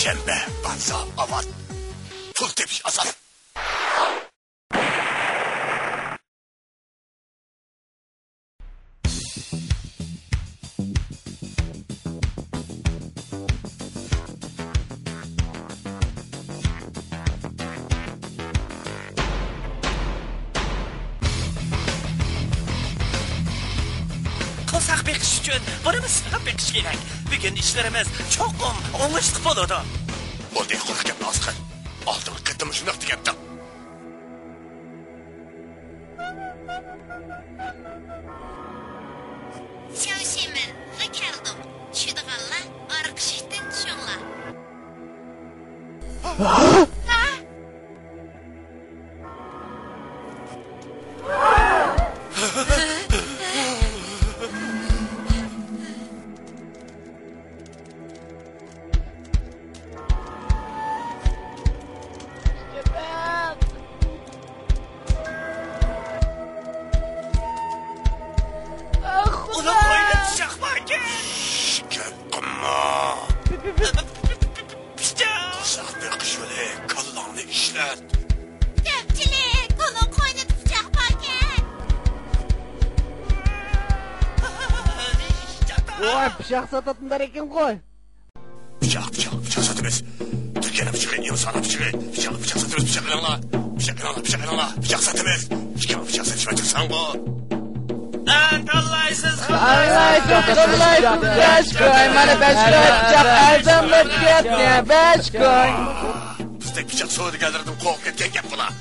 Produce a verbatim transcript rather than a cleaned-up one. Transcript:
شەنبە، بازار ئاۋات. پۇل تېپىش ئاسان. قورساق بېقىش ئۈچۈن بۇنىمۇ سېغىپ بېقىش كېرەك. بۈگۈن ئىشلىرىمىز چوقۇم ئوڭۇشلۇق بولىدۇ. بولدى، قۇرۇق گەپنى ئاز قىل. ئالدىنقى قېتىم شۇنداق دېگەنتىڭ. چياۋشىمىنغا كەلدۇق. چۈشىدىغانلار ئارقا ئىشىكتىن چۈشۈڭلار. ئۇنىڭ قوينىدا پىچاق باركەن. شىكەت قىلما. پىچاق. قورساق بېقىش يولى، كاللاڭنى ئىشلەت. كۆپچىلىك، ئۇنىڭ قوينىدا پىچاق باركەن. ۋاي، پىچاق ساتاتمىدار ئىكەن قوي. پىچاق، پىچاق، پىچاق ساتىمىز. تۈركىيەنىڭ پىچىقى، ئىنساننىڭ پىچىقى. پىچاق، پىچاق ساتىمىز، پىچاق ئېلىڭلار. پىچاق ئېلىڭلار، پىچاق ئېلىڭلار، پىچاق ساتىمىز. ئىككىڭلار پىچاق سېتىشقا چىقساڭغۇ. ھە، تاللايسىز، تاللايسىز، تاللايسىز. بەش كوي، مانا بەش كوي، پىچاق ئەرزان بولۇپ كەتتى، بەش كوي. بىزدەك پىچاق سودىگەرلىرىدىن قورقۇپ كەتكەن گەپ بۇلار.